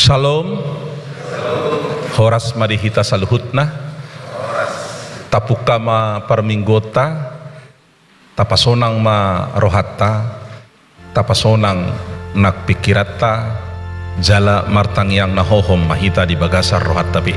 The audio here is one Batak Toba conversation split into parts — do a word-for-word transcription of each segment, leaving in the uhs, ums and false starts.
Syalom. Horas ma di hita saluhutna. Tapungka ma parmingguonta. Tapasonang ma rohanta. Tapasonang nang pingkiranta. Jala martangiang na hohom ma hita di bagasan rohanta pe.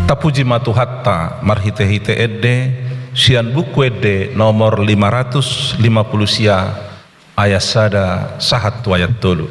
Tapuji ma Tuhanta marhitehite ende sian Buku Ende nomor lima ratus lima puluh sia, ayat sada sahat tu ayat tolu.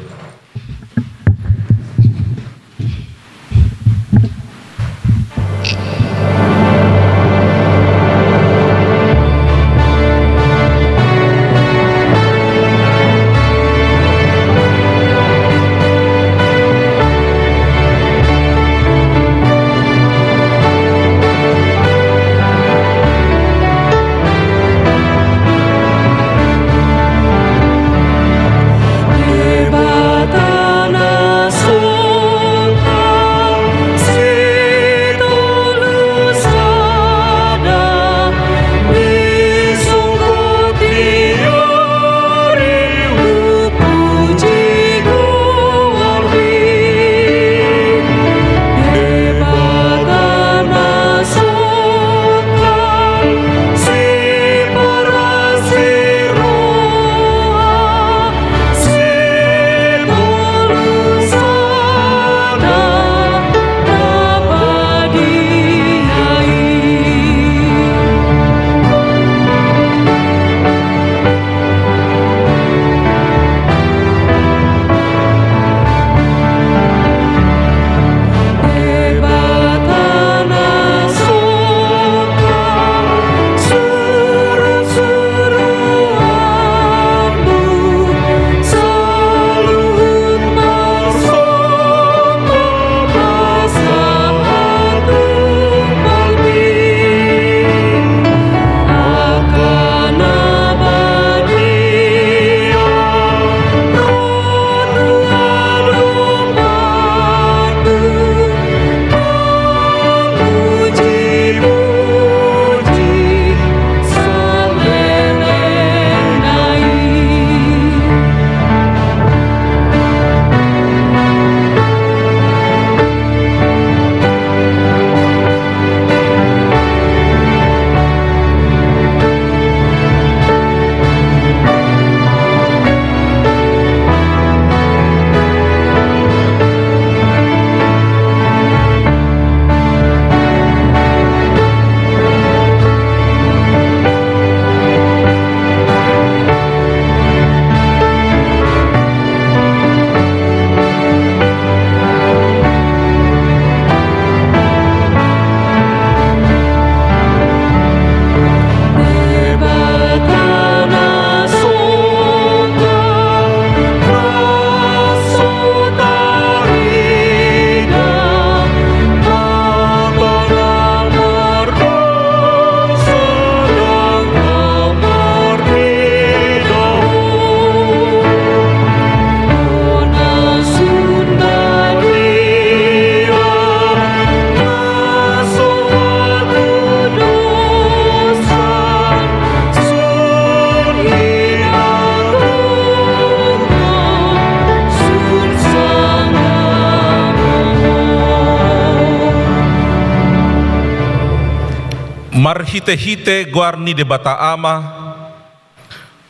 Marhitehite goar ni Debata Ama,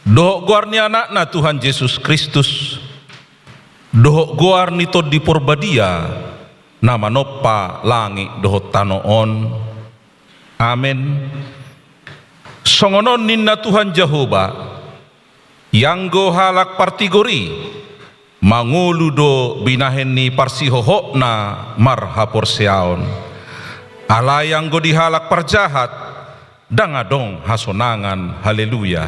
dohot goar ni Anakna Tuhan Jesus Kristus, dohot goar ni Tondi Porbadia, na manompa langit dohot tano on. Amen. Songon on ninna Tuhan Jahowa, ianggo halak partigor i, mangolu do binahen ni parsihohotna marhaporseaon. Alai anggo di halak parjahat, ndang adong hasonangan. Haleluya.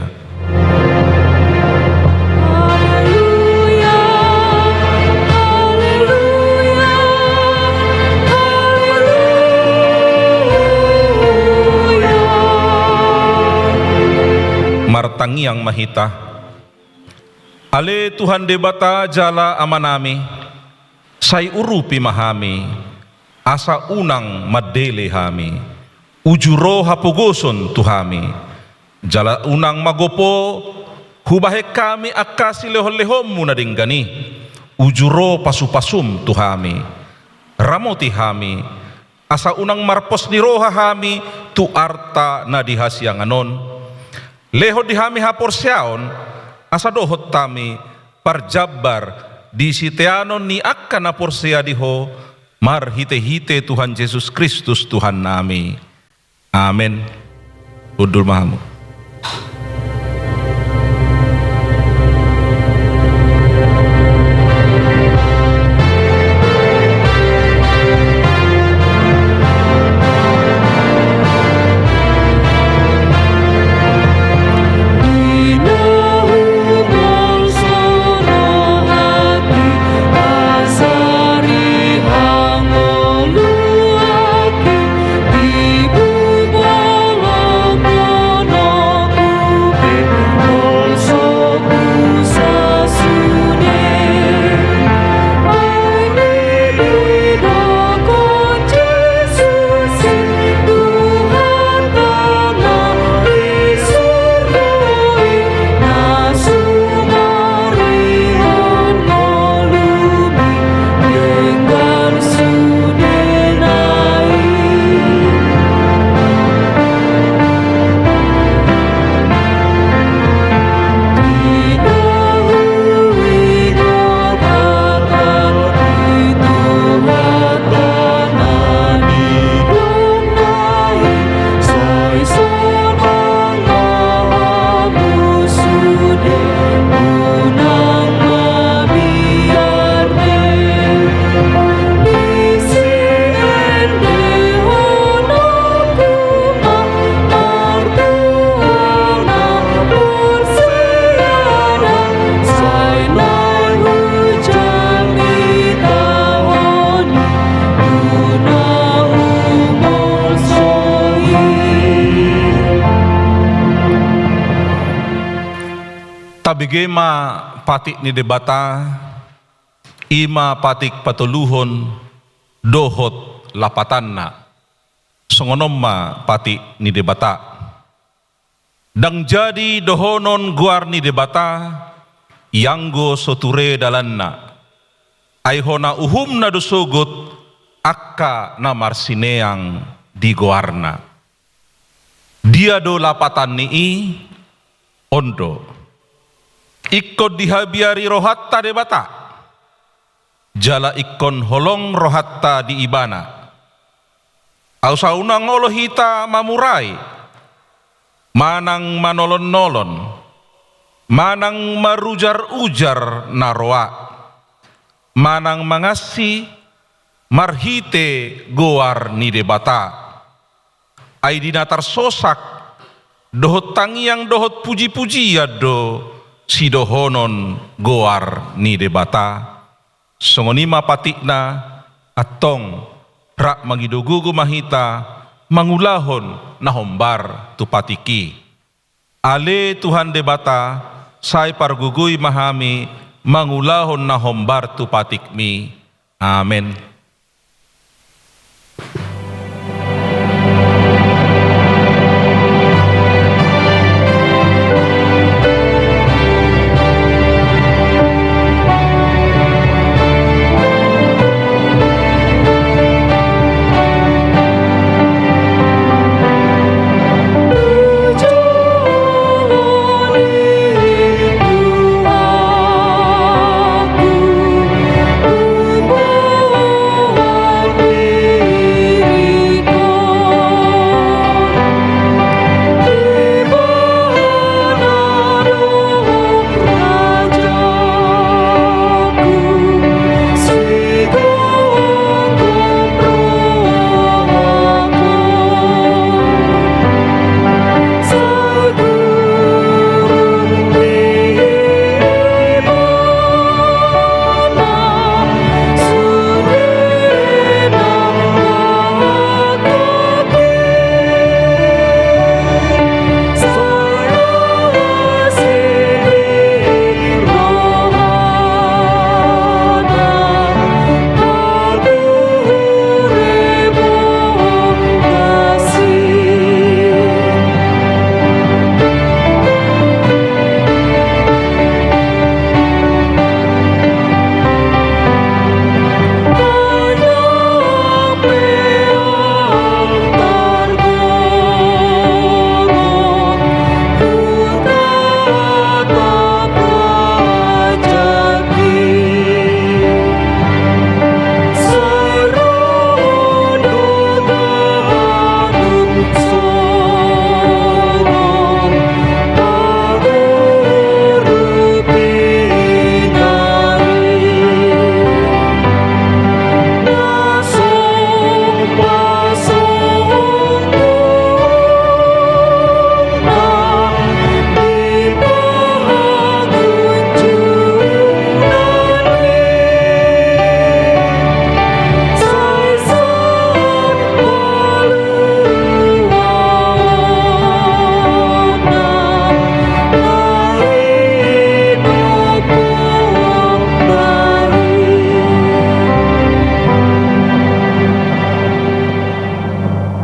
Tangiang ma hita. Ale Tuhan Debata jala Amanami, sai urupi ma hami, asa unang mandele hami. Uju ro hapogoson tu hami. Jala unang magopo hubahen hami angka silehonlehonmu na denggan i. Uju ro pasupasum tu hami. Ramoti hami, asa unang marpos ni roha hami tu arta na di hasiangan on. Lehon di hami haporseaon, asa dohot hami parjambar di siteanon ni angka na porsea di Ho, marhitehite Tuhan Jesus Kristus Tuhannami. Amen. Hundul ma hamu. Tabege ma patik ni Debata, i ma patik patoluhon dohot lapatanna. Songon on ma patik ni Debata. Ndang jadi dohonon goar ni Debata, ianggo so ture dalanna. Ai hona uhumna do sogot angka na marsineang di goarna. Dia do lapatan ni i? On do. Ingkon dihabiari rohanta Debata, jala ingkon holong rohanta di Ibana. Asa unang olo hita mamurai, manang manolon-nolon, manang marujar-ujar na roa, manang mangansi marhite goar ni Debata. Ai di na tarsosak dohot tangiang dohot puji-pujian do sidohonon goar ni Debata. Songon i ma patikna, antong rap mangido gogo ma hita mangulahon na hombar tu patik i. Ale Tuhan Debata, sai pargogoi ma hami mangulahon na hombar tu patikmi. Amen.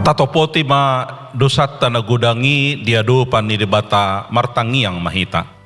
Tatopoti ma dosanta na godang i di adopan ni Debata, martangiang ma hita.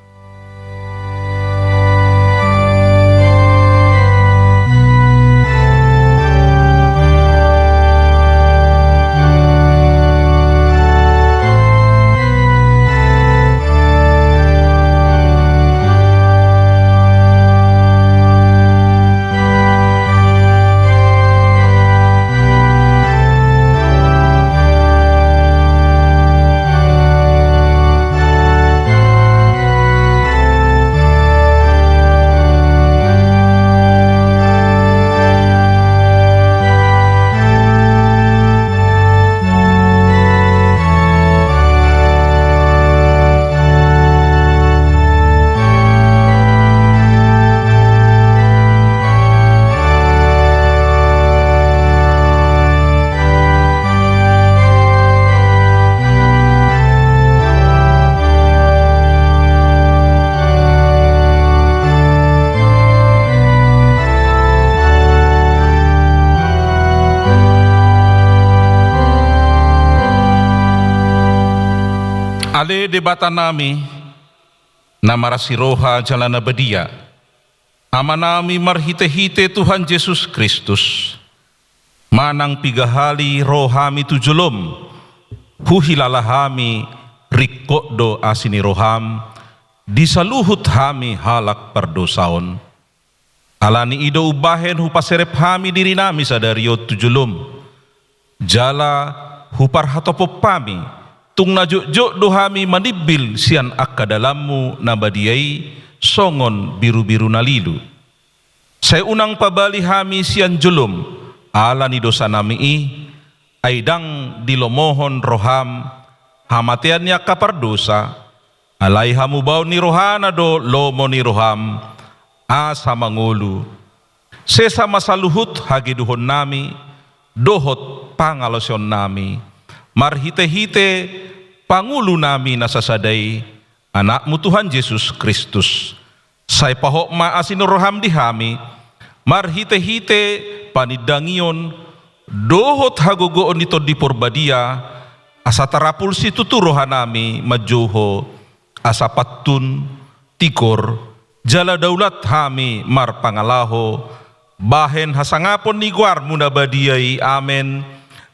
Ale Debata nami, na marasi roha jala na badia, Ama nami marhite-hite Tuhan Jesus Kristus, manang piga hali ro hami tu jolom, huhilala hami ringkot do asi ni roham di saluhut hami halak pardosa on. Alani i do umbahen hupaserep hami diri nami sadari on tu jolom. Jala huparhatopop hami, tung na jotjot do hami manimbil sian angka dalanmu na badia i songon birubiru na lilu. Sai unang pabali hami sian jolom ala ni dosa nami i, ai ndang dilomohon roham hamatean ni angka pardosa, alai hamubaon ni rohana do lomo ni roham, asa mangolu. Sesa ma saluhut hagedukon nami, dohot pangalaosion nami, marhite-hite pangulu nami na sasada i, Anakmu Tuhan Jesus Kristus. Sai pahot ma asi ni roham di hami, marhite-hite panindangion, dohot hagogoon ni Tondi Porbadia, asa tarapul situtu roha nami manjou Ho, asa pantun, tigor, jala daulat hami marpangalaho, bahen hasangapon ni goarmu na badia i. Amen.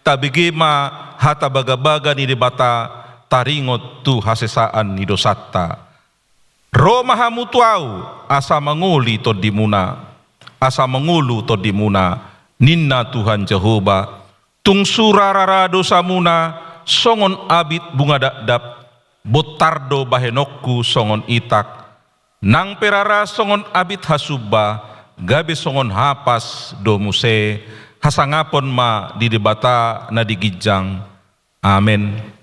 Tabege ma hata bagabaga ni Debata, taringot tu hasesaan ni dosanta. Ro ma hamu tu ahu, asa mangoli tondimuna, asa mangolu tondimuna, ninna Tuhan Jahowa. Tung sura rara dosamuna songon abit bunga dakdak, bontar do bahenonku songon itak. Nang pe rara songon abit hasumba, gabe songon hapas do muse. Hasangapon ma di Debata na di ginjang. Amen.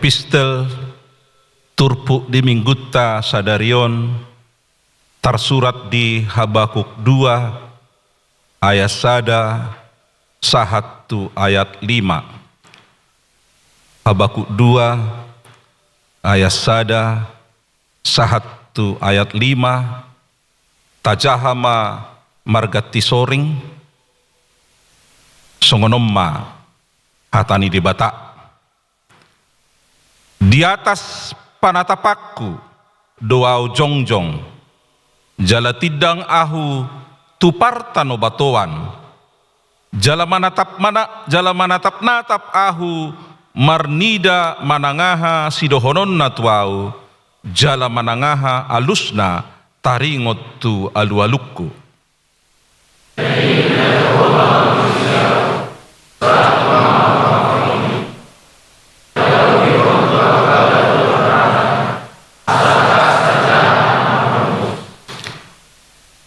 Epistel turpuk di minggunta sadari on tarsurat di Habakuk dua ayat sada sahat tu ayat lima. Habakuk dua ayat sada sahat tu ayat lima, tajaha ma marganti soring. Songon on ma hata ni Debata. Di atas panatapanku do ahu jongjong, jala tindang ahu tu partanobatoan, jala manatap mana-, jala manatapnatap ahu marnida manang aha sidohononna tu ahu, jala manang aha alusna taringot tu alualungku.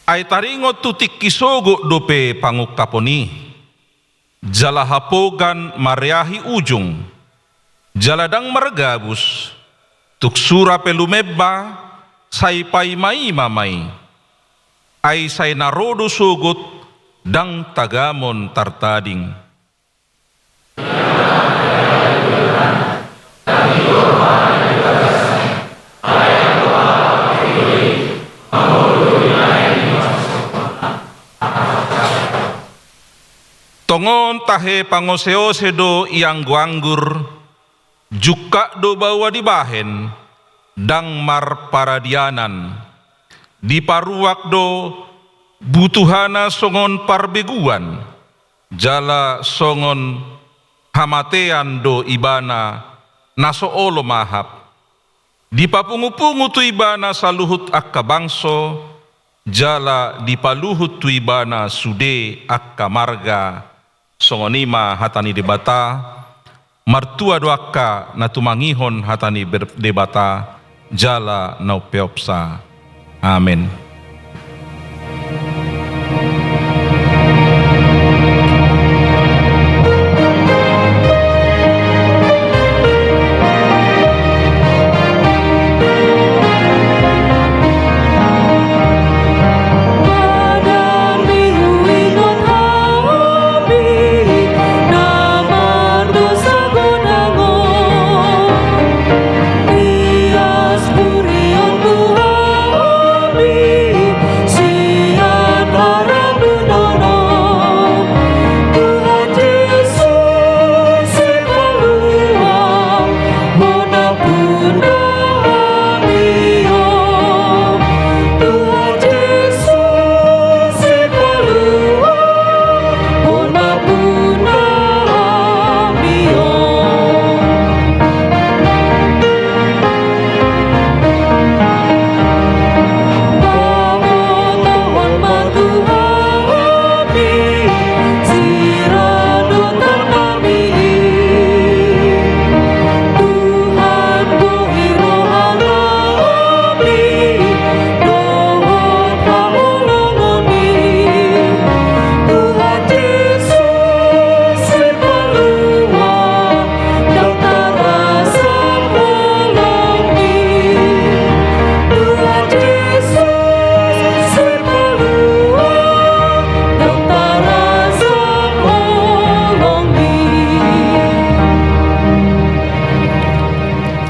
Ai taringot tu tingki sogot dope pangungkapon i, jala hapogan mareahi ujung, jala ndang margabus, tung sura pe lumemba, sai paimaima ma i. Ai sai na ro do sogot, ndang tagamon tartading. Tongon tahe pangoseose do i anggoanggur, jungkat do baoa dibahen, ndang marparadianan. Diparuak do butuhana songon parbeguan, jala songon hamatean do ibana na so olo mahap. Dipapungupungu tu ibana saluhut angka bangso, jala dipaluhut tu ibana sude angka marga. Songon i ma hata ni Debata. Martua do angka na tumangihon hata ni ber-, Debata, jala na umpeopsa. Amen.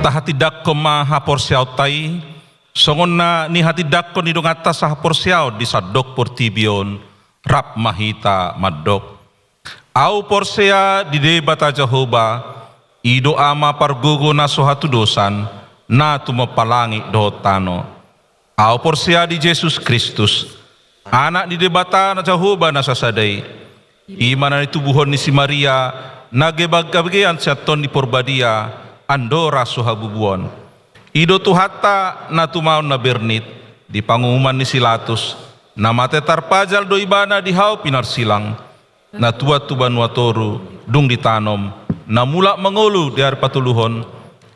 Tahatindangkon ma haporseaonta i, songon na nihatindangkon ni donganta sahaporseaon di sandok portibi on, rap ma hita mandok. Ahu porsea di Debata Jahowa, i do Ama pargogo na so hatudosan, na tumompa langit dohot tano. Ahu porsea di Jesus Kristus, Anak ni Debata na Jahowa na sasada i. I ma na nitubuhon ni si Maria, na gabe-, gabegabean sian Tondi Porbadia, andorang so habubuon. I do Tuhanta na tumaon na bernit, di panguhuman ni si Latus, na mate tarpajal do ibana di hau pinarsilang, na tuat tu banua toru, dung ditanom, na mulak mangolu di ari patoluhon,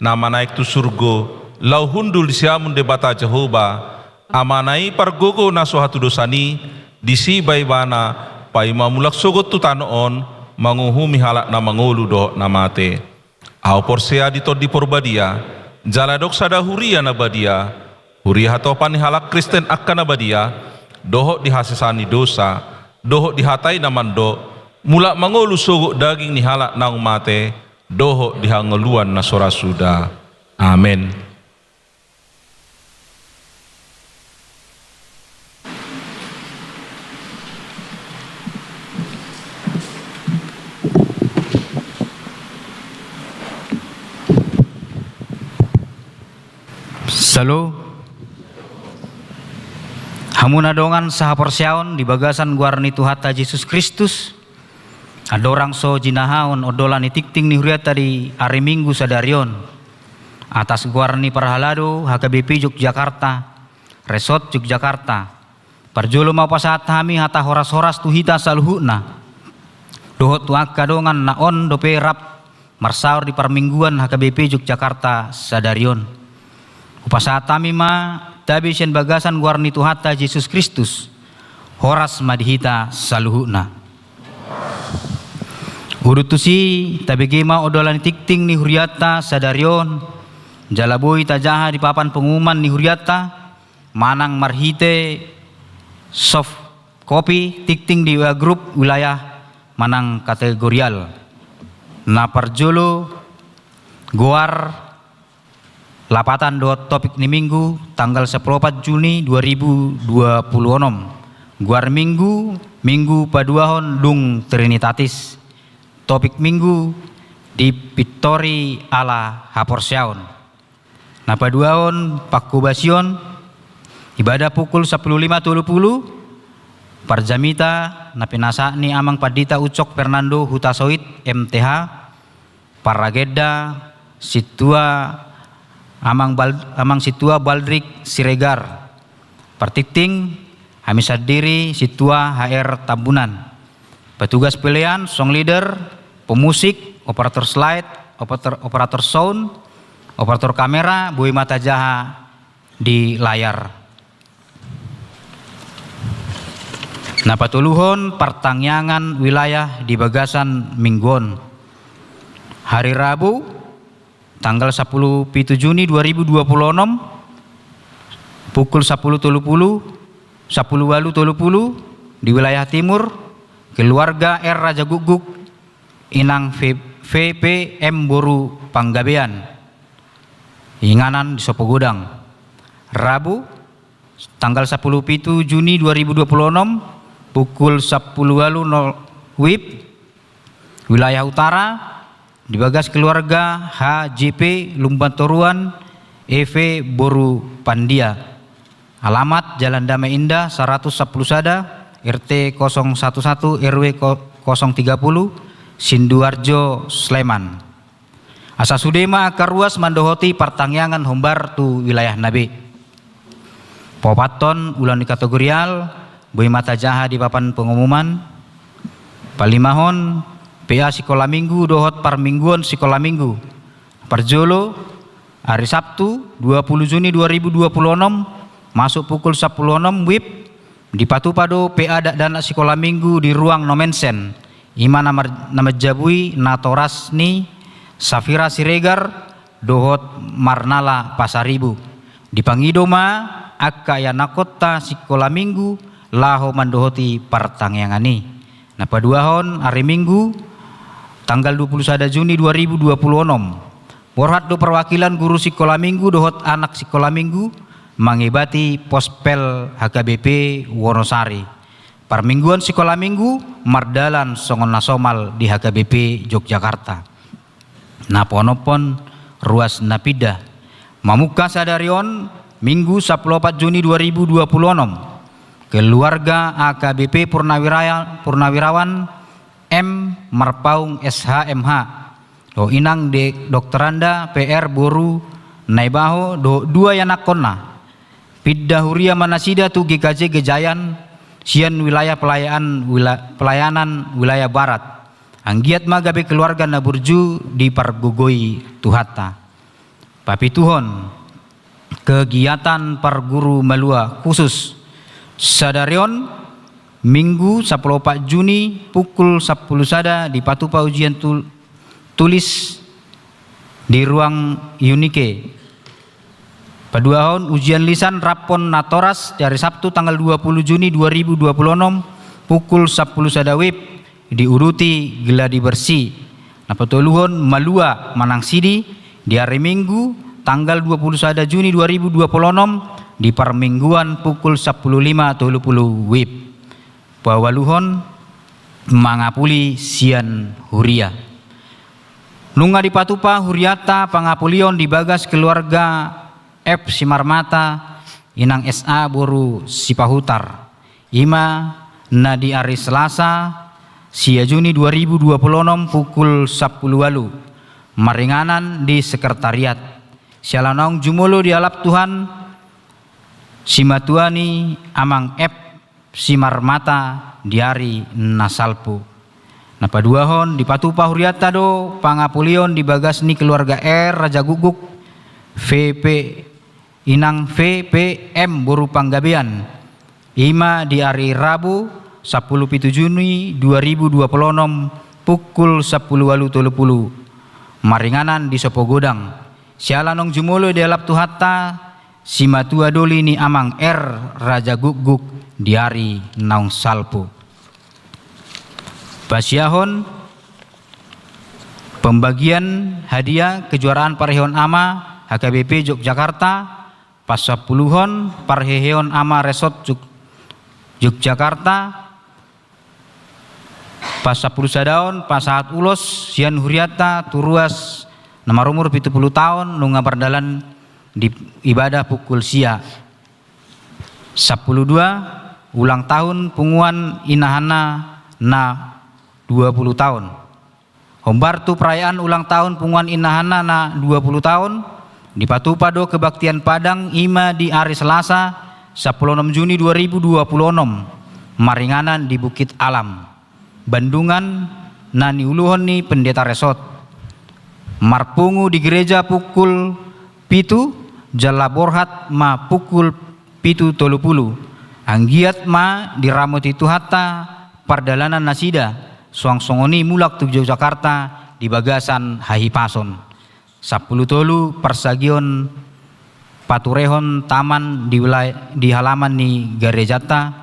na manaek tu surgo, laho hundul di siamun Debata Jahowa, Amana i pargogo na so hatudosan i, disi ma ibana, paima mulak sogot tu tano on, manguhumi halak na mangolu dohot na mate. Ahu porsea di Tondi Porbadia, jala adong sada huria na badia, huria hatopan ni halak Kristen angka na badia, dohot di hasesaan ni dosa, dohot di hata i na mandok, mulak mangolu sogot daging ni halak naung mate, dohot di hangoluan na so ra suda. Amen. Shalom. Hamu na dongan sahaporseaon di bagasan goar ni Tuhanta Jesus Kristus, andorang so jinahahon ondolan ni tingting ni hurianta di ari Minggu sadari on, atas goar ni parhalado H K B P Yogyakarta, Resort Yogyakarta, parjolo ma hupasahat hami hata horas-horas tu hita saluhutna, dohot tu angka dongan na on dope rap marsaor di parmingguan H K B P Yogyakarta sadari on. Hupasahat hami ma tabe sian bagasan goar ni Tuhanta Jesus Kristus, horas ma di hita saluhutna. Udut tusi, tabege ma ondolan ni tingting ni hurianta sadari on, jala boi tajaha di papan pengumuman ni hurianta, manang marhite soft copy tingting di W A grup wilayah manang kategorial. Na parjolo, goar, lapatan dohot topik ni Minggu tanggal sampulu opat Juni dua ribu dua pulu onom. Goar Minggu, Minggu paduahon dung Trinitatis. Topik Minggu, dipintori ala haporseaon. Na paduahon, pangkobasion, ibadah pukul sampulu lima tolu pulu, parjamita na pinasahat ni Amang Pandita Ucok Fernando Hutasoit, M T H, paragenda, Sintua Amang Bal-, Amang Sintua Baldrik Siregar. Partingting, hami sandiri, Sintua H R Tambunan. Petugas pelean, song leader, pemusik, operator slide, operator, operator sound, operator kamera, boi ma tajaha di layar. Na patoluhon, partangiangan wilayah di bagasan Minggu on. Hari Rabu, tanggal sampulu pitu Juni dua ribu dua pulu onom, pukul sampulu tolu pulu, sampulu ualu tolu pulu, di wilayah timur, keluarga R Raja Gukguk, Inang V-, V P M boru Panggabean, inganan di Sopogodang. Rabu, tanggal sampulu pitu Juni dua ribu dua pulu onom, pukul sampulu ualu nol W I B, wilayah utara, di bagas keluarga H J P Lumban Toruan, E V boru Pandia. Alamat Jalan Damai Indah saratus sampulu sada, R T kosong satu satu, R W ko-, kosong tiga pulu, Sidoarjo, Sleman. Asa sude ma angka ruas mandohoti partangiangan hombar tu wilayahna be. Paopathon, ulaon ni kategorial, boi ma tajaha di papan pengumuman. Palimahon, P A sikola minggu dohot parmingguon sikola minggu. Parjolo, ari Sabtu, dua pulu Juni dua ribu dua pulu onom, masuk pukul sampulu onom W I B, dipatupa do P A dakdanak sikola minggu di ruang no mention, i ma na mar-, na manjabui natoras ni Safira Siregar dohot Marnala Pasaribu. Dipangido ma angka ianakkonta sikola minggu laho mandohoti partangiangan i. Na paduahon, ari Minggu, tanggal dua pulu sada Juni dua ribu dua pulu onom. Borhat do perwakilan guru sikola minggu dohot anak sikola minggu mangibati pospel H K B P Wonosari. Parmingguon sikola minggu mardalan songon na somal di H K B P Yogyakarta. Na paonomhon, ruas na pinda. Mamungka sadari on, Minggu sampulu opat Juni dua ribu dua pulu onom, keluarga A K B P Purnawiraya-, Purnawirawan M Marpaung S H M H, dohot inang de doktoranda P R boru Naibaho dohot dua ianakkonna, pinda huria ma nasida tu G K J Gejayan sian wilayah pelayan-, wila-, pelayanan wilayah barat. Anggiat ma gabe keluarga na burju dipargogoi Tuhanta. Papituhon, kegiatan parguru malua khusus sadari on, Minggu sampulu opat Juni, pukul sampulu sada, dipatupa ujian tul-, tulis di ruang Unike. Paduahon, ujian lisan rap on natoras di hari Sabtu tanggal dua puluh Juni dua ribu dua puluh enam pukul sampulu sada wib di Uduti Gladi Bersih. Na patoluhon, malua manang sidi di hari Minggu tanggal dua puluh sada Juni dua ribu dua puluh enam di parmingguan pukul sampulu lima tolu pulu wib. Paualuhon, mangapuli sian huria. Nunga dipatupa hurianta pangapulion di bagas keluarga F Simarmata, inang S A boru Sipahutar. Ima na di ari Selasa, sia Juni dua ribu dua puluh enam pukul sampulu ualu, maringanan di sekretariat. Siala naung jumolo dialap Tuhan, simatua ni amang F Simarmata di ari na salpu. Na paduahon, dipatupa hurianta do pangapulion di bagas ni keluarga R Raja Gukguk, V P, inang V P M boru Panggabean. Ima di ari Rabu sampulu pitu Juni dua ribu dua puluh enam pukul sampulu ualu tolu pulu, maringanan di Sopogodang. Siala naung jumolo dialap Tuhanta, simatua doli ni amang R Raja Gukguk di ari naung salpu. Pasiahon pembagian hadiah kejuaraan parheheon ama H K B P Yogyakarta, pasampuluhon parheheon ama Resort Yog-, Yogyakarta, pasampulu sadaon pasahat ulos sian hurianta tu ruas na marumur pitu pulu taon nunga mardalan di ibadah pukul sia. Sampulu dua, ulang tahun punguan inahana na dua pulu taon. Hombar tu perayaan ulang tahun punguan inahana na dua pulu taon, dipatupa do kebaktian Padang, ima di ari Selasa sampulu onom Juni dua ribu dua pulu onom, maringanan di Bukit Alam. Bandungan na niuluhon ni Pendeta Resort. Marpungu di gereja pukul pitu, jala borhat ma pukul pitu tolu pulu. Anggiat ma diramoti Tuhanta pardalanan nasida, suang songon i mulak tu Yogyakarta di bagasan hahipason. Sampulu tolu, parsagion paturehon taman di wilay-, di halaman ni garejanta,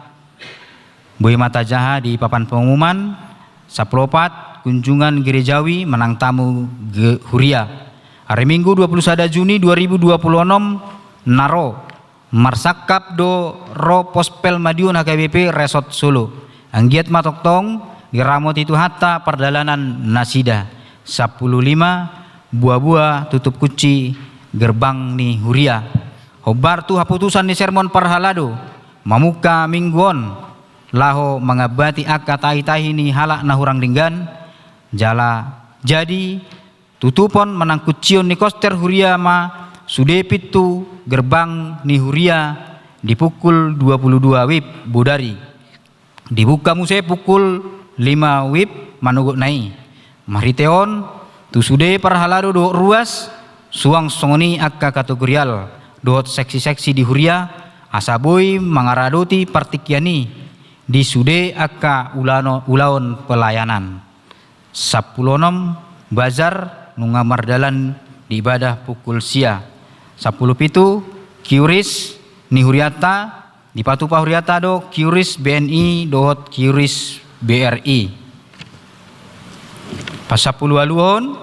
boi ma tajaha di papan pengumuman. Sampulu opat, kunjungan gerejawi manang tamu ge-, huria. Ari Minggu dua pulu sada Juni dua ribu dua pulu onom na ro, marsangkap do ro Pospel Madiun H K B P Resort Solo. Anggiat ma tongtong diramoti Tuhanta pardalanan nasida. Sampulu lima, buabua tutup kunci gerbang ni huria. Hombar tu haputusan ni sermon parhalado, mamungka minggu on, laho mangambati angka tahi-tahi ni halak na hurang denggan, jala jadi tutupon manang kuncion ni koster huria ma sude pintu gerbang ni huria di pukul dua pulu dua wib bodari. Dibuka muse pukul lima wib manogotna i. Marhite on, tu sude parhalado dohot ruas, suang songon i angka kategorial dohot seksi-seksi di huria, asa boi mangaradoti partingkian i di sude angka ulano-, ulaon pelayanan. Sampulu onom, bazar nunga mardalan di ibadah pukul sia. Sampulu pitu, kiuris ni hurianta, dipatupa hurianta do kiuris B N I dohot kiuris B R I. Pasampulu ualuhon,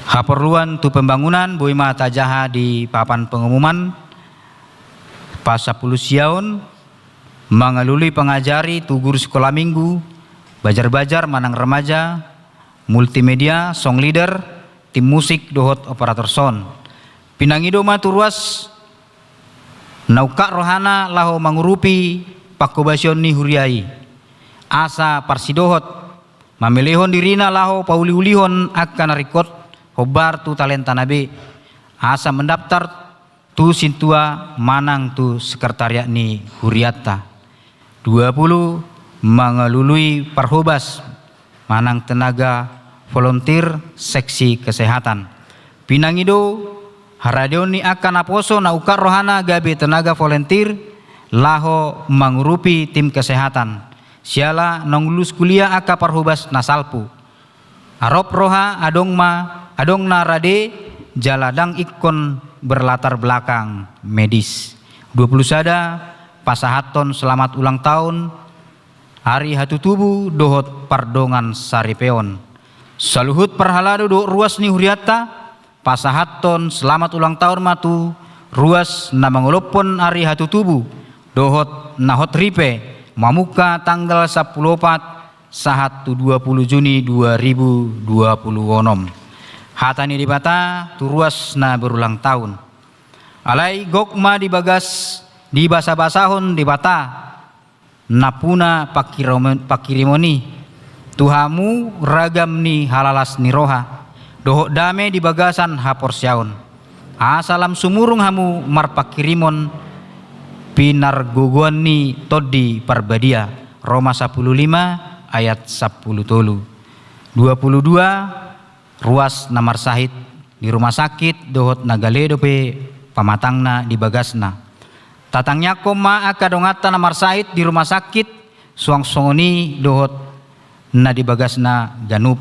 haporluan tu pembangunan, boi ma tajaha di papan pengumuman. Pasampulu siaon, mangalului pangajari tu guru sekolah minggu, bajar-bajar manang remaja, multimedia, song leader, tim musik dohot operator sound. Pinangido ma tu ruas na ungkap rohana laho mangurupi panghobasion ni huria i. Asa parsidohot mamelehon dirina laho pauliulihon angka na ringkot hombar tu talentana be. Asa mendaftar tu sintua manang tu sekretariat ni hurianta. Dua pulu, mangalului parhobas manang tenaga volontir seksi kesehatan. Pinangido haradeon ni angka naposo na ungkap rohana gabe tenaga volontir laho mangurupi tim kesehatan. Siala naung lulus kuliah angka parhobas na salpu. Arop roha adong ma, adong na rade jala ndang ingkon berlatar belakang medis. Dua puluh sada, pasahathon selamat ulang tahun, ari hatutubu dohot pardongan saripeon. Saluhut parhalado dohot ruas ni hurianta, pasahathon selamat ulang tahun ma tu ruas na mangolophon ari hatutubu dohot na hot ripe, mamungka tanggal sampulu opat sahat tu dua puluh Juni dua ribu dua puluh onom. Hata ni Debata tu ruas na berulang tahun. Alai gok ma di bagas dibasabasahon Debata nampuna pangkirimon, pangkirimon i tu hamu ragam ni halalas ni roha dohot dame di bagasan haporseaon. Asa lam sumurung hamu marpangkirimon pinargogoan ni Tondi Parbadia. Roma sampulu lima ayat sampulu tolu. Dua puluh dua, ruas na marsahit di rumah sakit dohot na gale dope pamatangna di bagasna. Tatangiangkon ma angka donganta na marsahit di rumah sakit, suang songon i dohot na di bagasna ganup.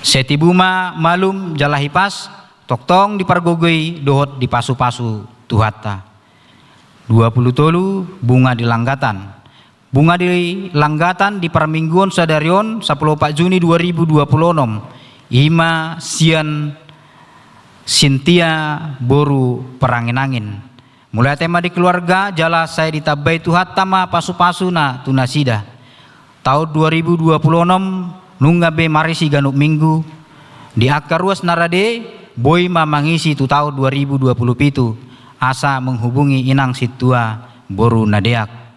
Sai tibu ma malum jala hipas, tongtong dipargogoi dohot dipasupasu Tuhanta. Dua puluh tolu, bunga di langgatan. Bunga di langgatan di parmingguon sadari on, sampulu opat Juni dua ribu dua puluh onom, i ma sian Sintia boru Peranginangin. Mauliate ma di keluarga, jala sai ditambai Tuhanta ma pasupasuna tu nasida. Taon dua ribu dua puluh onom nunga be marisi ganup minggu, di angka ruas na rade boi ma mangisi tu taon dua ribu dua puluh pitu, asa menghubungi inang sintua boru na deak.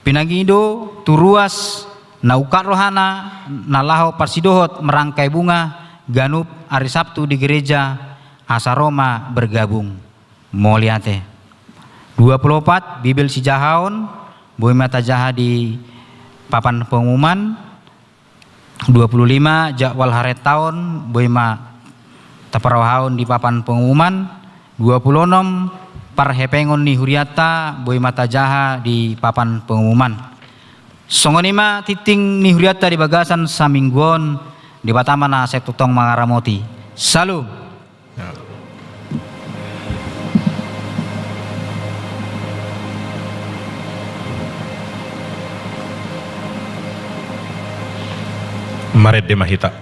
Pinangido tu ruas na ungkap rohana na laho parsidohot merangkai bunga ganup ari Sabtu di gereja, asa ro ma bergabung. Mauliate. Dua puluh opat, Bibel sijahaon, boi ma tajaha di papan pengumuman. Dua puluh lima, jadwal harentaon, boi ma taparrohahon di papan pengumuman. Dua puluh onom, parhepengon ni hurianta, boi ma tajaha di papan pengumuman. Songon i ma tingting ni hurianta di bagasan saminggu on. Debata ma na sai tongtong mangaramoti. Salum. Marende ma hita.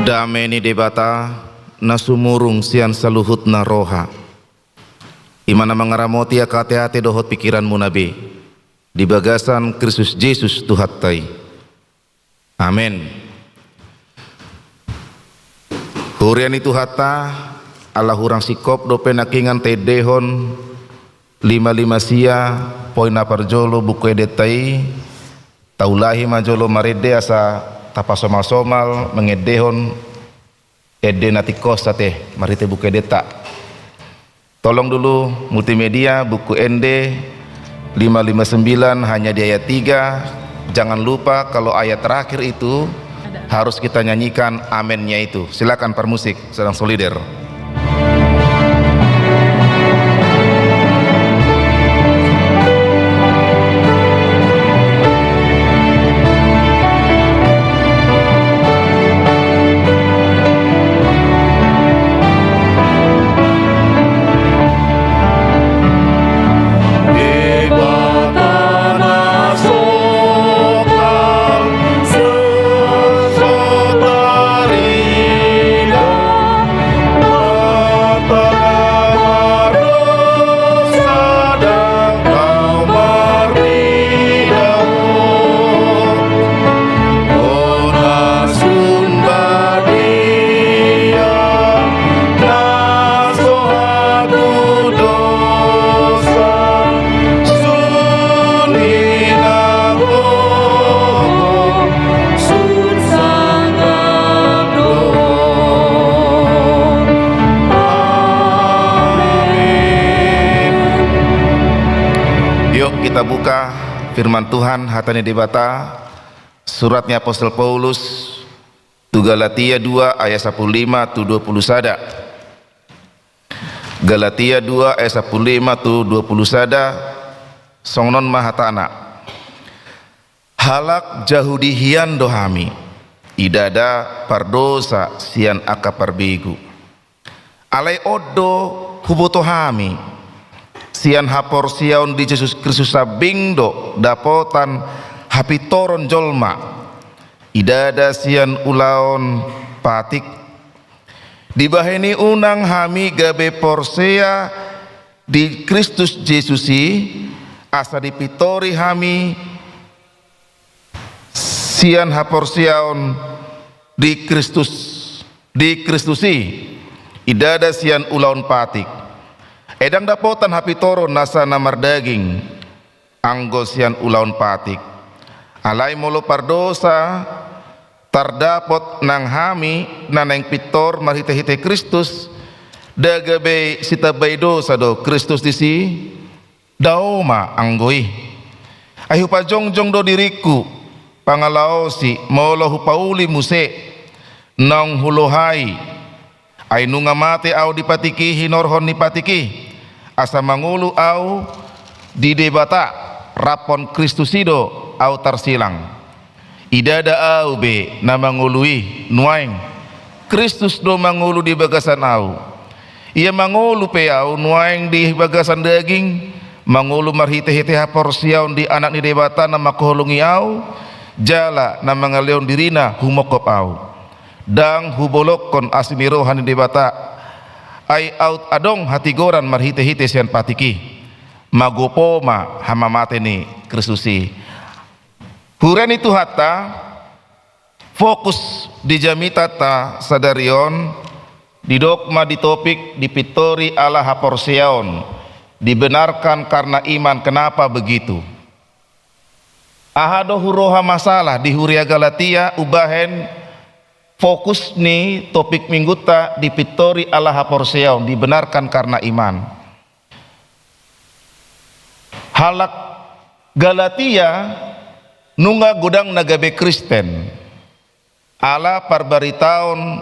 Dame ni Debata na sumurung sian saluhutna roha, i ma na mangaramoti angka ateate dohot pingkiranmuna be di bagasan Kristus Jesus Tuhanta i. Amen. Huria ni Tuhanta, ala hurang singkop dope nangkiningan taendehon lima lima sia, poin na parjolo buku endenta i, taulahi ma jolo marende asa tapasomalsomal mangendehon ende na tingkos ate marhite buku endenta. Tolong dulu multimedia, buku ende lima lima sembilan, hanya di ayat tiga. Jangan lupa kalau ayat terakhir itu harus kita nyanyikan amennya itu. Silakan parmusik, sedang solider. Yuk, kita buka firman Tuhan, hata ni Debata, surat ni Apostel Paulus tu Galatia dua ayat sapuluh lima tu dua puluh sada. Galatia dua ayat sapuluh lima tu dua puluh sada, songon on ma hatana. Halak Jahudi hian do hami, ndada pardosa sian angka parbegu. Alai on do huboto hami, sian haporseaon di Jesus Kristus sambing do dapotan hapintoron jolma, ndada sian ulaon patik. Dibahen i unang hami gabe porsea di Kristus Jesus i, asa dipintori hami sian haporseaon di Kristus, di Kristus i, ndada sian ulaon patik. Ai ndang dapotan hapintoron nasa na mardaging, anggo sian ulaon patik. Alai molo pardosa tardapot nang hami na naeng pintor marhitehite Kristus, ndada gabe sitambai dosa do Kristus disi? Dao ma anggo i. Ai hupajongjong do diringku pangalaosi molo hupauli muse naung hulohai. Ai nunga mate au di patik i hinorhon ni patik i, asa mangolu au di Debata, raphon Kristus i do au tarsilang. Ndada au be na mangolu i nuaeng, Kristus do mangolu di bagasan au. Ia mangolu pe au nuaeng di bagasan daging, mangolu marhitehite haporseaon di Anak ni Debata na manghaholongi au, jala na mangalehon dirina humongkop au. Ndang hubolongkon asi ni roha ni Debata, ai aut adong hatigoran marhitehite sian patik i. Magopo ma hamamate ni Kristus i. Huria ni Tuhanta, fokus di jamitanta sadari on didok ma di topik dipintori ala haporseaon, dibenarkan karena iman. Kenapa begitu? Aha do huroha masalah di huria Galatia umbahen fokus ni topik minggunta dipintori ala haporseaon, dibenarkan karena iman? Halak Galatia nunga godang na gabe Kristen. Ala parbaritaon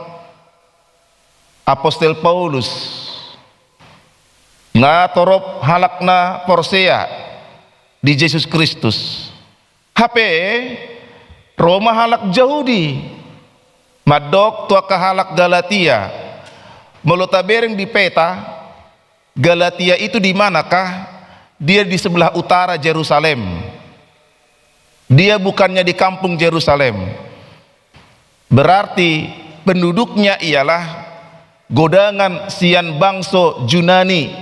Apostel Paulus, nga torop halak na porsea di Jesus Kristus. Hape ro ma halak Jahudi mandok tu angka halak Galatia. Molo tabereng di peta, Galatia itu di manakah? Dia di sebelah utara Jerusalem. Dia bukannya di kampung Jerusalem. Berarti penduduknya ialah godangan sian bangso Junani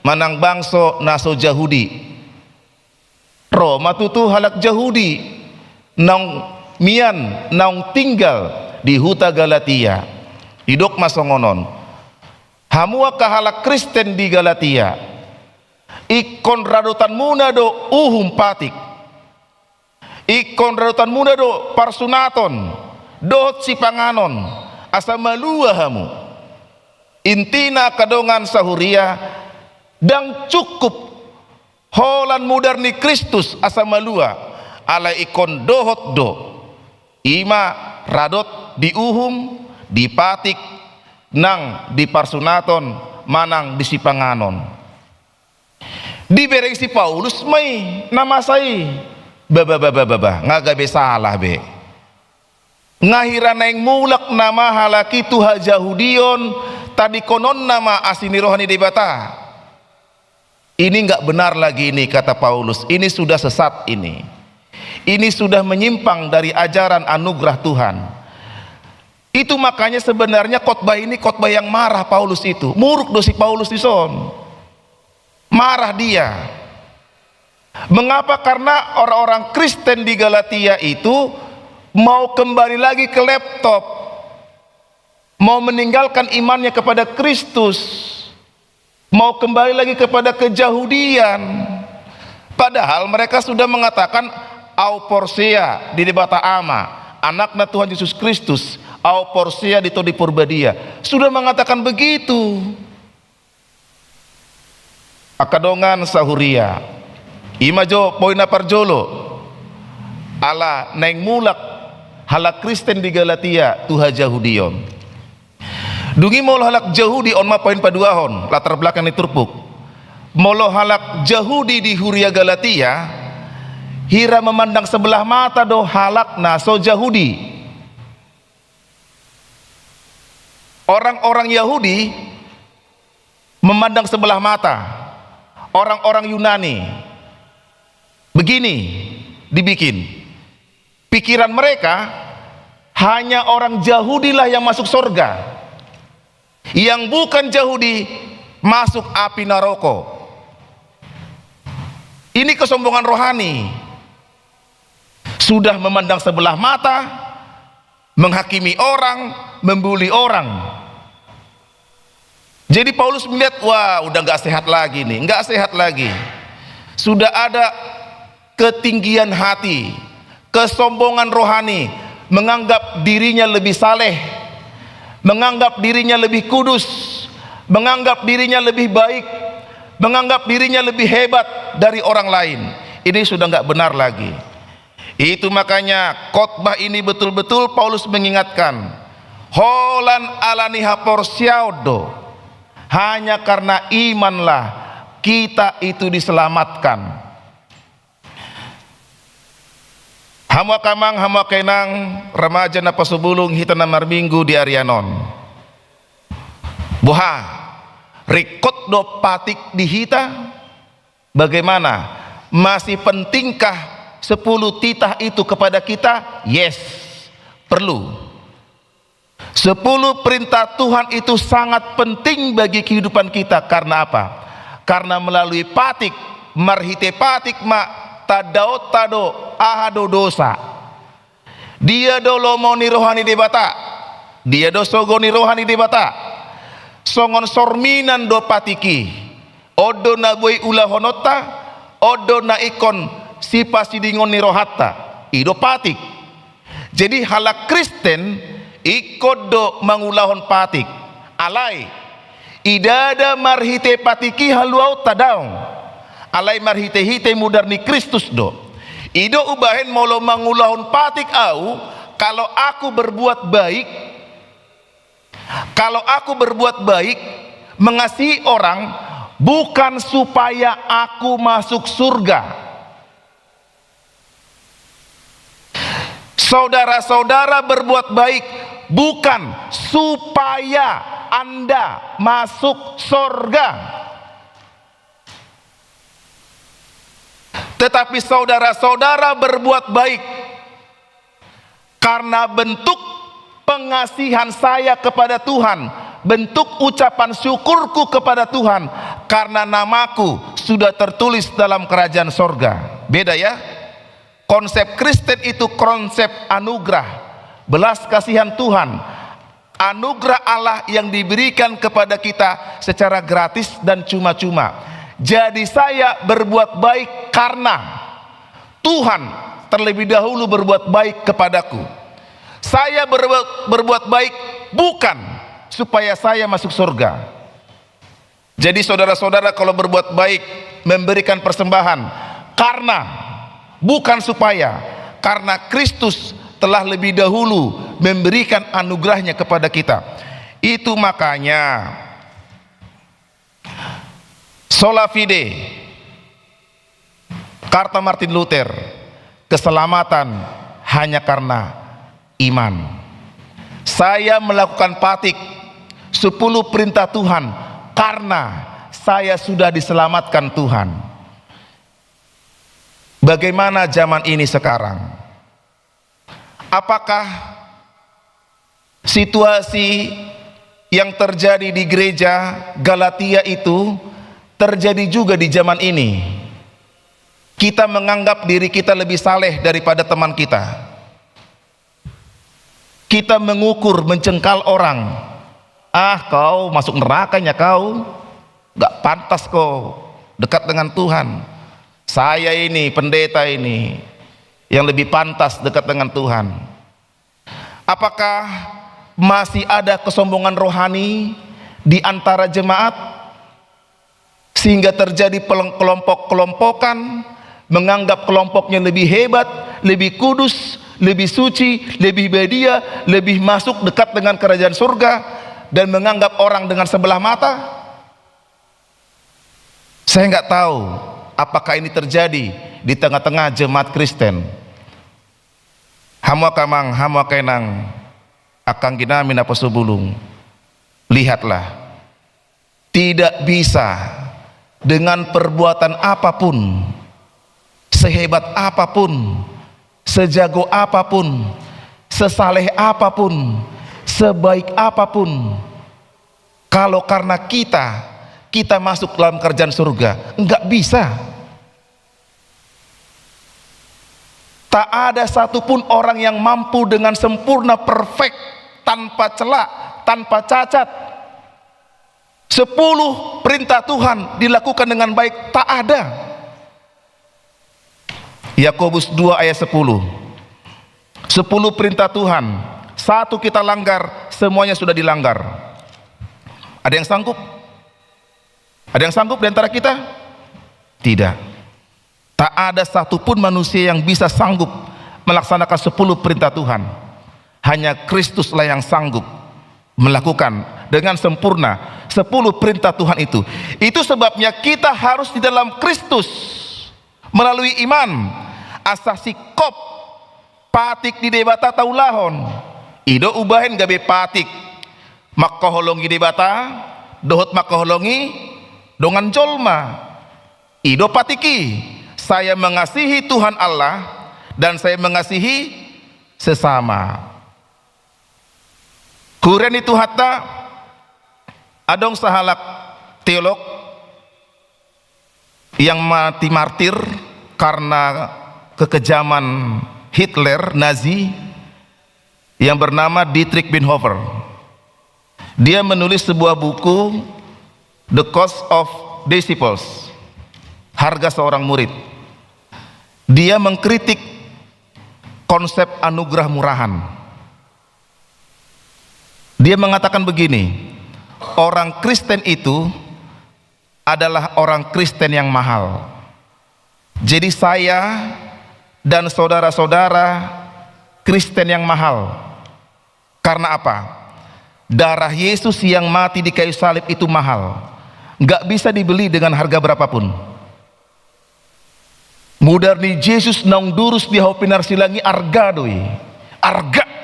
manang bangso na so Jahudi. Ro ma tutu halak Jahudi naung mian, naung tinggal di huta Galatia. Didok ma songon on. Hamu angka halak Kristen di Galatia, Ingkon radotanmuna do uhum patik. Ingkon radotanmuna do parsunaton dohot sipanganon, asa malua hamu. Intina angka dongan sahuria, ndang cukup holan mudar ni Kristus asa malua, alai ingkon dohot do. I ma radot di uhum, di patik, nang di parsunaton manang di sipanganon. Dibereng si Paulus ma i na masa i. Ba, ba, ba, ba, ba, ba. Nga gabe salah be. Nga hira naeng mulak nama halak i tu hajahudion, tadingkonon nama asi ni roha ni Debata. Ini nggak benar lagi ini, kata Paulus. Ini sudah sesat ini. Ini sudah menyimpang dari ajaran anugerah Tuhan. Itu makanya sebenarnya khotbah ini khotbah yang marah Paulus itu. Muruk do si Paulus dison. Marah dia. Mengapa? Karena orang-orang Kristen di Galatia itu mau kembali lagi ke laptop, mau meninggalkan imannya kepada Kristus, mau kembali lagi kepada kejahudian. Padahal mereka sudah mengatakan, "Au porsea di Debata Ama, Anakna Tuhan Yesus Kristus, au porsea di Tondi Porbadia." Sudah mengatakan begitu. Angka dongan sahuria, i ma jo poin na parjolo, ala naeng mulak halak Kristen di Galatia tu hajahudion. Dung i molo halak Jahudi, on ma poin paduahon, latar belakang ni turpuk. Molo halak Jahudi di huria Galatia, hira memandang sebelah mata do halak na so Jahudi. Orang-orang Yahudi memandang sebelah mata orang-orang Yunani. Begini dibikin. Pikiran mereka, hanya orang Jahudilah yang masuk sorga. Yang bukan Jahudi masuk api naroko. Ini kesombongan rohani. Sudah memandang sebelah mata, menghakimi orang, membuli orang. Jadi Paulus melihat, wah, udah nggak sehat lagi nih, nggak sehat lagi. Sudah ada ketinggian hati, kesombongan rohani, menganggap dirinya lebih saleh, menganggap dirinya lebih kudus, menganggap dirinya lebih baik, menganggap dirinya lebih hebat dari orang lain. Ini sudah nggak benar lagi. Itu makanya khotbah ini betul-betul Paulus mengingatkan, holan ala ni haporseaon do, hanya karena imanlah kita itu diselamatkan. Hamu angka amang, hamu angka inang, remaja na paso bulung, hita na marminggu di arian on. Boha, ringkot do patik di hita? Bagaimana? Masih pentingkah sepuluh titah itu kepada kita? Yes, perlu. Sepuluh perintah Tuhan itu sangat penting bagi kehidupan kita. Karena apa? Karena melalui patik, marhite patik ma tandaonta do aha do dosa. Dia do lomo ni roha ni Debata? Dia do sogo ni roha ni Debata? Songon sorminan do patik i. On do na boi ulahononta, on do na ingkon sipasidingon ni rohanta. I do patik. Jadi halak Kristen ingkon do mangulahon patik. Alai, ndada marhite patik i haluaonta, daong. Alai marhite-hite mudar ni Kristus do. I do umbahen molo mangulahon patik au, kalau aku berbuat baik, kalau aku berbuat baik, mengasihi orang, bukan supaya aku masuk surga. Saudara-saudara berbuat baik bukan supaya Anda masuk sorga. Tetapi saudara-saudara berbuat baik karena bentuk pengasihan saya kepada Tuhan, bentuk ucapan syukurku kepada Tuhan, karena namaku sudah tertulis dalam kerajaan sorga. Beda ya. Konsep Kristen itu konsep anugerah, belas kasihan Tuhan, anugerah Allah yang diberikan kepada kita secara gratis dan cuma-cuma. Jadi saya berbuat baik karena Tuhan terlebih dahulu berbuat baik kepadaku. Saya berbuat, berbuat baik bukan supaya saya masuk surga. Jadi saudara-saudara, kalau berbuat baik, memberikan persembahan, karena, bukan supaya, karena Kristus telah lebih dahulu memberikan anugerahnya kepada kita. Itu makanya sola fide, kata Martin Luther, keselamatan hanya karena iman. Saya melakukan patik sepuluh perintah Tuhan karena saya sudah diselamatkan Tuhan. Bagaimana zaman ini sekarang? Apakah situasi yang terjadi di gereja Galatia itu terjadi juga di zaman ini? Kita menganggap diri kita lebih saleh daripada teman kita. Kita mengukur, mencengkal orang. "Ah, kau masuk neraka nya kau. Gak pantas kau dekat dengan Tuhan. Saya ini, pendeta ini, yang lebih pantas dekat dengan Tuhan." Apakah masih ada kesombongan rohani di antara jemaat, sehingga terjadi peleng-, kelompok-kelompokan, menganggap kelompoknya lebih hebat, lebih kudus, lebih suci, lebih badia, lebih masuk dekat dengan kerajaan surga, dan menganggap orang dengan sebelah mata? Saya nggak tahu apakah ini terjadi di tengah-tengah jemaat Kristen. Hamu angka amang, hamu angka inang, angka anggi nami naposobulung, lihatlah, tidak bisa dengan perbuatan apapun, sehebat apapun, sejago apapun, sesaleh apapun, sebaik apapun, kalau karena kita, kita masuk dalam kerajaan surga, nggak bisa. Tak ada satupun orang yang mampu dengan sempurna, perfect, tanpa celah, tanpa cacat, sepuluh perintah Tuhan dilakukan dengan baik, tak ada. Yakobus dua ayat sepuluh. Sepuluh perintah Tuhan, satu kita langgar, semuanya sudah dilanggar. Ada yang sanggup? Ada yang sanggup di antara kita? Tidak. Tak ada satupun manusia yang bisa sanggup melaksanakan sepuluh perintah Tuhan. Hanya Kristuslah yang sanggup melakukan dengan sempurna sepuluh perintah Tuhan itu. Itu sebabnya kita harus di dalam Kristus melalui iman. Asa singkop patik ni Debata taulahon. I do umbahen gabe patik, mangkaholongi Debata dohot mangkaholongi dongan jolma. I do patik i, saya mengasihi Tuhan Allah dan saya mengasihi sesama. Huria ni Tuhanta, adong sahalak teolog yang mati martir karena kekejaman Hitler, Nazi, yang bernama Dietrich Bonhoeffer. Dia menulis sebuah buku, The Cost of Disciples, Harga Seorang Murid. Dia mengkritik konsep anugerah murahan. Dia mengatakan begini, orang Kristen itu adalah orang Kristen yang mahal. Jadi saya dan saudara-saudara Kristen yang mahal. Karena apa? Darah Yesus yang mati di kayu salib itu mahal. Nggak bisa dibeli dengan harga berapapun. Mudar ni Jesus naung durus di hau pinarsilang i arga do i. Arga.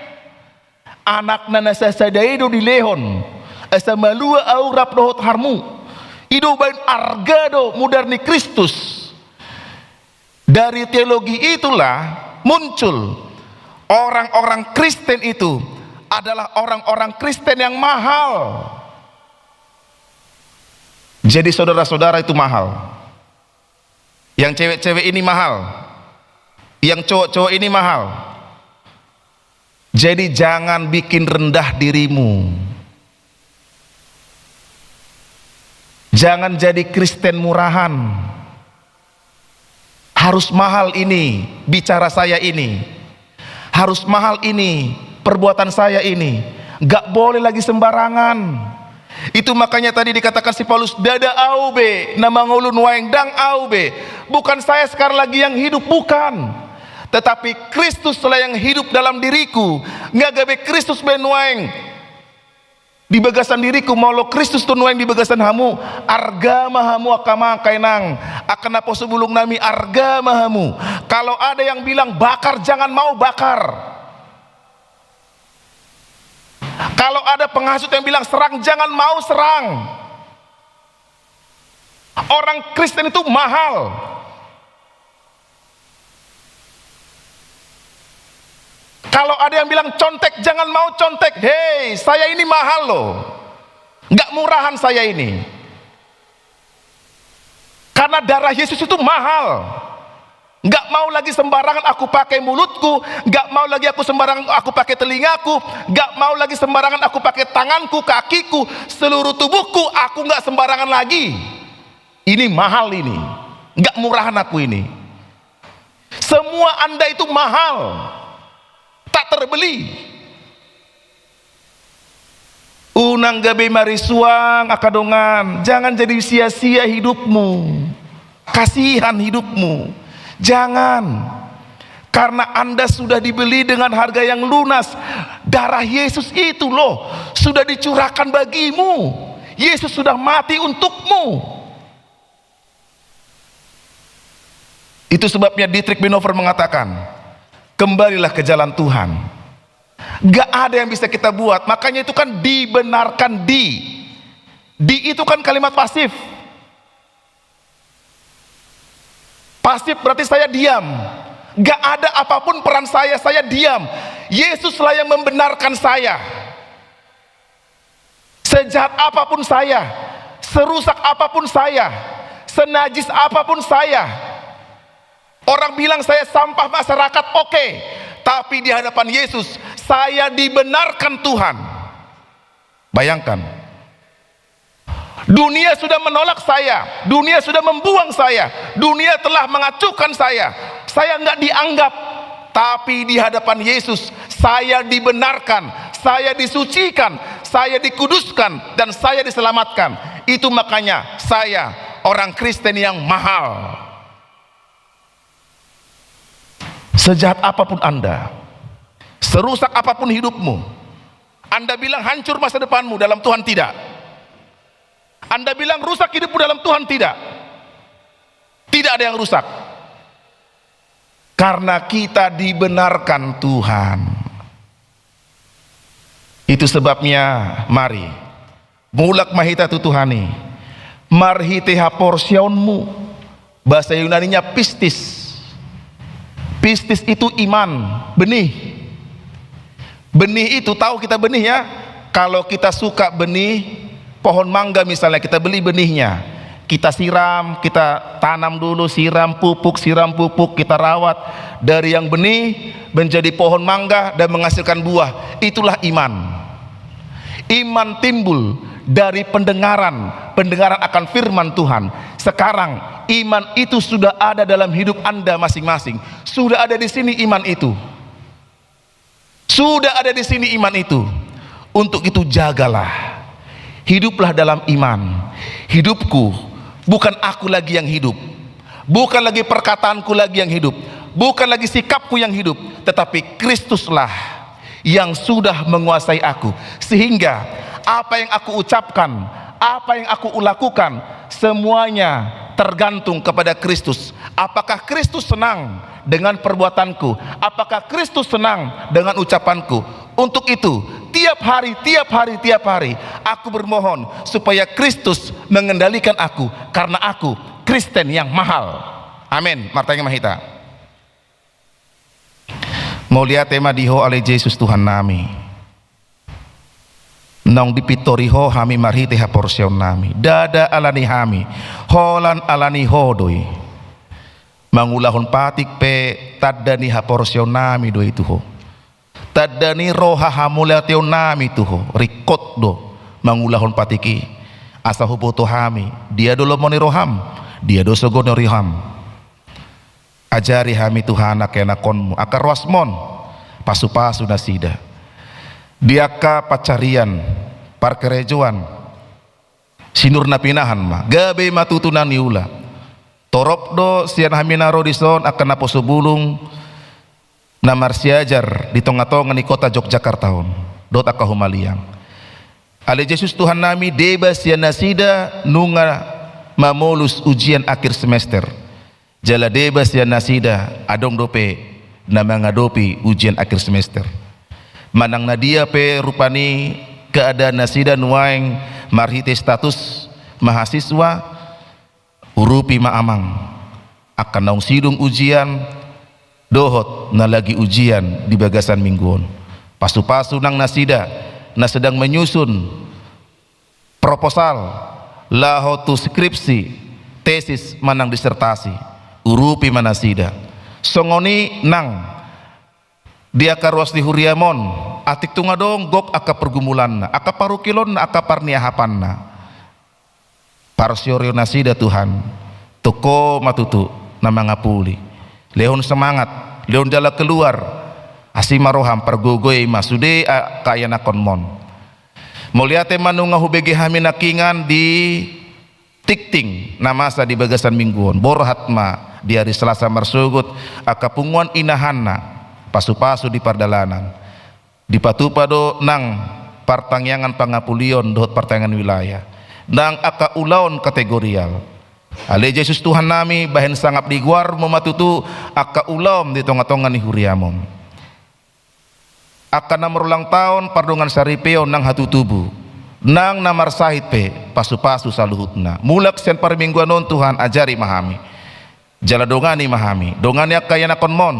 Anakna na sasada i do dilehon, asa malua ahu rap dohot hamu. I do umbahen arga do mudar ni Kristus. Dari teologi itulah muncul orang-orang Kristen itu adalah orang-orang Kristen yang mahal. Jadi saudara-saudara itu mahal. Yang cewek-cewek ini mahal. Yang cowok-cowok ini mahal. Jadi jangan bikin rendah dirimu. Jangan jadi Kristen murahan. Harus mahal ini bicara saya ini. Harus mahal ini perbuatan saya ini. Gak boleh lagi sembarangan. Itu makanya tadi dikatakan si Paulus, "Ndada au be na mangolu nuaeng, ndang au be. Bukan saya sekarang lagi yang hidup, bukan. Tetapi Kristuslah yang hidup dalam diriku." Nga gabe Kristus be nuaeng di bagasan diriku, molo Kristus do nuaeng di bagasan hamu, arga ma hamu angka amang, angka inang, angka naposo bulung nami, arga ma hamu. Kalau ada yang bilang bakar, jangan mau bakar. Kalau ada penghasut yang bilang serang, jangan mau serang. Orang Kristen itu mahal. Kalau ada yang bilang contek, jangan mau contek. Hei, saya ini mahal loh. Nggak murahan saya ini. Karena darah Yesus itu mahal. Nggak mau lagi sembarangan aku pakai mulutku, nggak mau lagi aku sembarangan aku pakai telingaku, nggak mau lagi sembarangan aku pakai tanganku, kakiku, seluruh tubuhku, aku nggak sembarangan lagi. Ini mahal ini. Nggak murahan aku ini. Semua Anda itu mahal. Tak terbeli. Unang gabe marisuang angka dongan, jangan jadi sia-sia hidupmu. Kasihan hidupmu. Jangan. Karena Anda sudah dibeli dengan harga yang lunas. Darah Yesus itu loh, sudah dicurahkan bagimu. Yesus sudah mati untukmu. Itu sebabnya Dietrich Bonhoeffer mengatakan, "Kembalilah ke jalan Tuhan." Gak ada yang bisa kita buat. Makanya itu kan dibenarkan di. Di itu kan kalimat pasif. Pasif berarti saya diam. Gak ada apapun peran saya, saya diam. Yesuslah yang membenarkan saya. Sejahat apapun saya, serusak apapun saya, senajis apapun saya, orang bilang saya sampah masyarakat, oke. Tapi di hadapan Yesus, saya dibenarkan Tuhan. Bayangkan. Dunia sudah menolak saya, dunia sudah membuang saya, dunia telah mengacuhkan saya. Saya nggak dianggap. Tapi di hadapan Yesus, saya dibenarkan, saya disucikan, saya dikuduskan, dan saya diselamatkan. Itu makanya saya orang Kristen yang mahal. Sejahat apapun Anda, serusak apapun hidupmu, Anda bilang hancur masa depanmu, dalam Tuhan tidak. Anda bilang rusak hidupmu, dalam Tuhan tidak. Tidak ada yang rusak. Karena kita dibenarkan Tuhan. Itu sebabnya, mari, mulak ma hita tu Tuhan i. Marhite haporseaonmu, bahasa Yunaninya pistis. Pistis itu iman, benih. Benih itu, tahu kita benih ya? Kalau kita suka benih pohon mangga misalnya, kita beli benihnya. Kita siram, kita tanam dulu, siram, pupuk, siram, pupuk, kita rawat. Dari yang benih menjadi pohon mangga dan menghasilkan buah. Itulah iman. Iman timbul dari pendengaran, pendengaran akan firman Tuhan. Sekarang, iman itu sudah ada dalam hidup Anda masing-masing. Sudah ada di sini iman itu. Sudah ada di sini iman itu. Untuk itu jagalah. Hiduplah dalam iman. Hidupku, bukan aku lagi yang hidup. Bukan lagi perkataanku lagi yang hidup. Bukan lagi sikapku yang hidup. Tetapi Kristuslah yang sudah menguasai aku. Sehingga apa yang aku ucapkan, apa yang aku lakukan, semuanya tergantung kepada Kristus. Apakah Kristus senang dengan perbuatanku? Apakah Kristus senang dengan ucapanku? Untuk itu, tiap hari, tiap hari, tiap hari, aku bermohon supaya Kristus mengendalikan aku, karena aku Kristen yang mahal. Amin. Martangiang ma hita. Mauliate ma di Ho ale Jesus Tuhan nami. Naung dipintori Ho hami marhite haporseaon nami. Ndada ala ni hami, holan ala ni Ho do i. Mangulahon patik pe tanda ni haporseaon nami do i tu Ho. Tanda ni roha hamauliateon nami tu Ho. Ringkot do mangulahon patik i. Asa huboto hami, dia do lomo ni roham, dia do sogo ni roham. Ajari hami Tuhan angka ianakhonmu, angka ruasmon, pasupasu nasida. Di angka pansarian, parkarejoan, sinur na pinahan ma, gabe ma tutu na niula. Torop do sian hami na ro dison angka naposo bulung, na marsiajar di tonga-tonga ni kota Yogyakarta on, dohot angka humaliang. Ale Jesus Tuhan nami, deba sian nasida nunga mamolus ujian akhir semester. Jala deba sian nasida adong dope na mangadopi ujian akhir semester. Manang na dia pe rupani keadaan nasida nuaeng marhite status mahasiswa, urupi ma Amang, angka naung sidung ujian, dohot na lagi ujian di bagasan minggu on. Pasupasu nang nasida na sedang menyusun proposal, laho tu skripsi, tesis manang disertasi, urupi ma nasida. Songon i nang di angka ruas ni huriam on, atik tung adong gok angka pergumulanna, angka parungkilonna, angka parniahapanna. Parsiori nasida Tuhan, tungko ma tutu na mangapuli. Lehon semangat, lehon jalan keluar, asi ma roham, pargogoi ma sude angka ianakhonmon. Mauliate ma nunga hubege hami nangkiningan di tingting na masa di bagasan minggu on. Borhat ma di ari Selasa marsogot angka punguan inahanna, pasupasu di pardalanan. Dipatupa do nang partangiangan pangapulion dohot partangiangan wilayah, nang angka ulaon kategorial. Ale Jesus Tuhan nami, bahen sangap di goarmu ma tutu angka ulaon di tonga-tonga ni huriam on. Angka na marulang taon pardongan saripeon nang hatutubu, nang na marsahit pe pasupasu saluhutna. Mulak sian parmingguan on Tuhan, ajari ma hami. Jala dongani ma hami, dongani angka ianakhonmon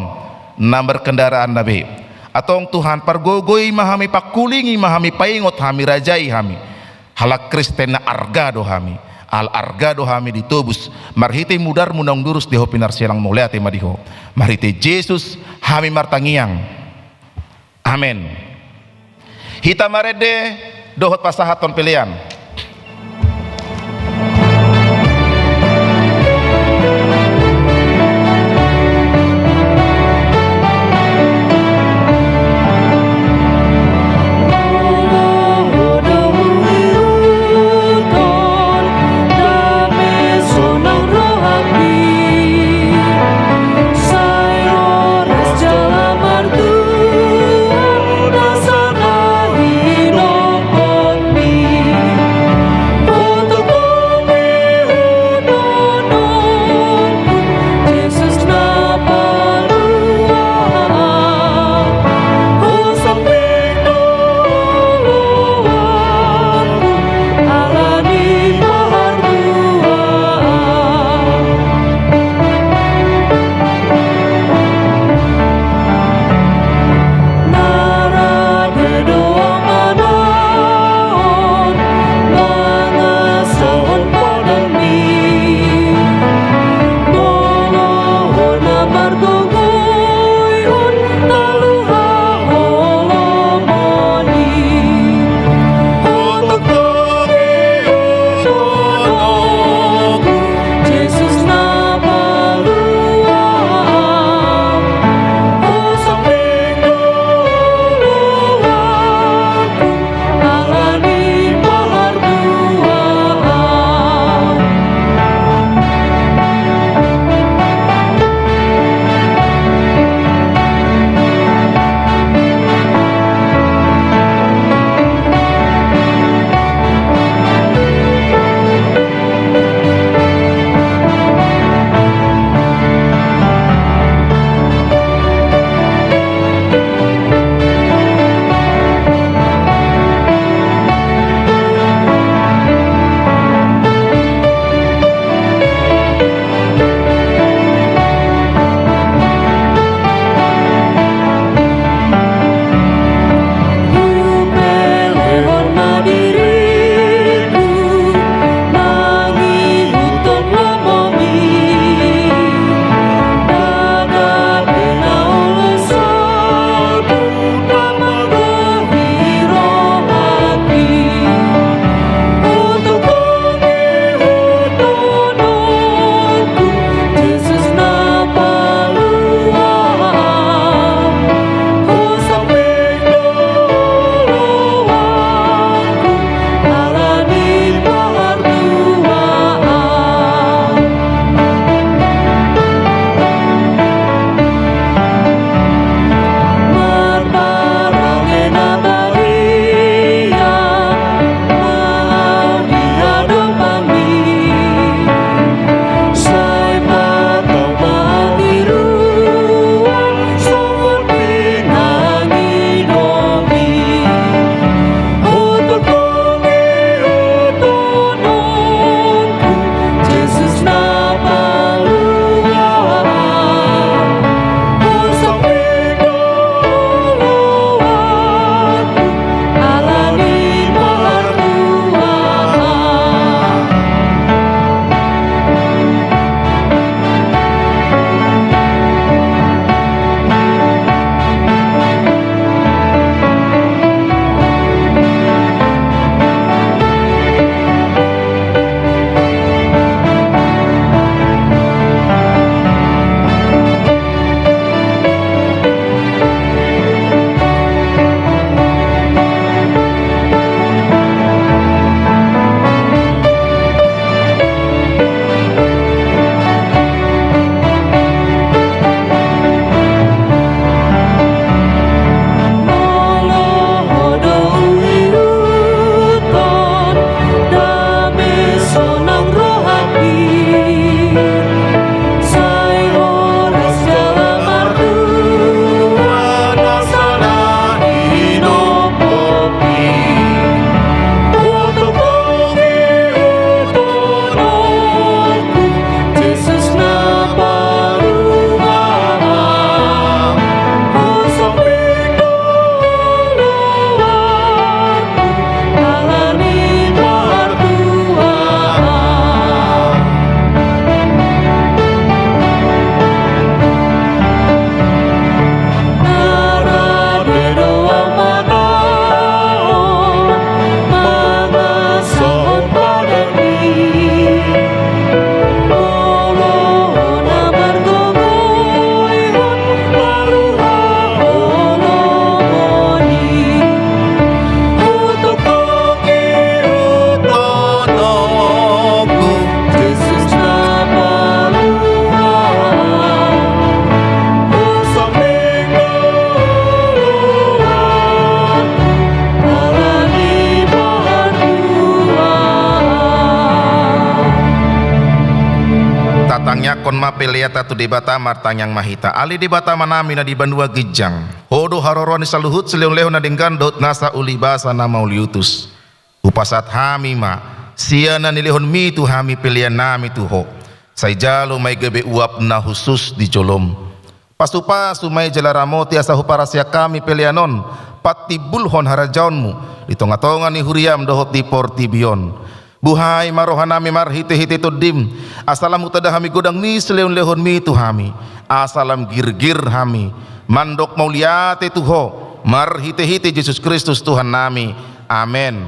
na markendaraanna be. Antong Tuhan, pargogoi ma hami, pangkulingi ma hami, paingot hami, rajai hami. Halak Kristen na arga do hami, ala arga do hami ditobus marhite mudarmu naung durus di Ho pinarsilang, mauliate ma di Ho. Marhite Jesus hami martangiang. Amen. Hita marende dohot pasahathon pelean. Marhitehite tu Debata martangiang ma hita. Ale Debata Amanami na di banua ginjang, Ho do haroroan ni saluhut silehonlehon na denggan dohot nasa ulibasa na mauliutus. Hupasahat hami ma sian na nilehonMi tu hami peleannami tu Ho. Sai jalo ma i gabe uap na hushus di joloM. Pasupasu ma i jala ramoti asa huparasiak hami pelean on patimbulhon harajaonMu di tongatonga ni huriaM dohot di portibi on. Buhai ma rohanami marhitehite TondiM, asa lam hutanda hami godang ni silehonlehonMi tu hami, asa lam girgir hami mandok mauliate tu Ho, marhitehite Jesus Kristus Tuhannami. Amen.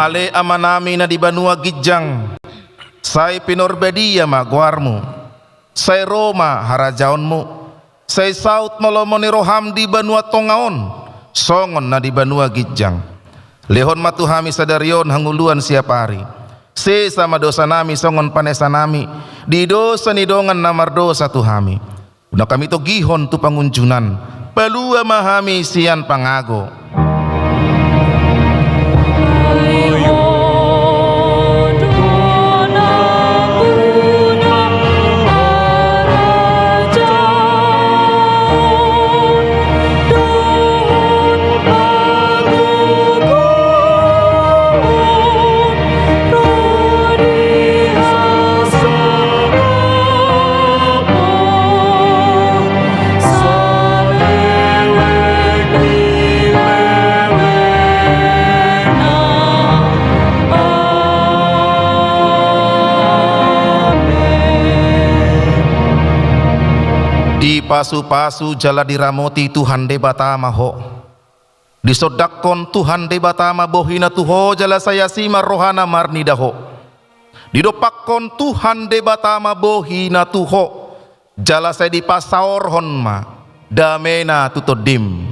Ale Amanami na di banua ginjang, sai pinorbadia ma goarMu. Sai ro ma harajaonMu. Sai saut ma lomo ni rohaM di banua tonga on, songon na di banua ginjang. Lehon ma tu hami sadari on hangoluan siapari. Sesa ma dosanami songon panesanami di dosa ni dongan na mardosa tu hami. Unang hami togihon tu pangunjunan. Palua ma hami sian pangago. Dipasupasu jala diramoti Tuhan Debata ma ho. Disondangkon Tuhan Debata ma bohiNa tu ho jala sai asi ma rohaNa marnida ho. Didompakkon Tuhan Debata ma bohiNa tu ho, jala sai dipasaorhon ma dameNa tu tondim.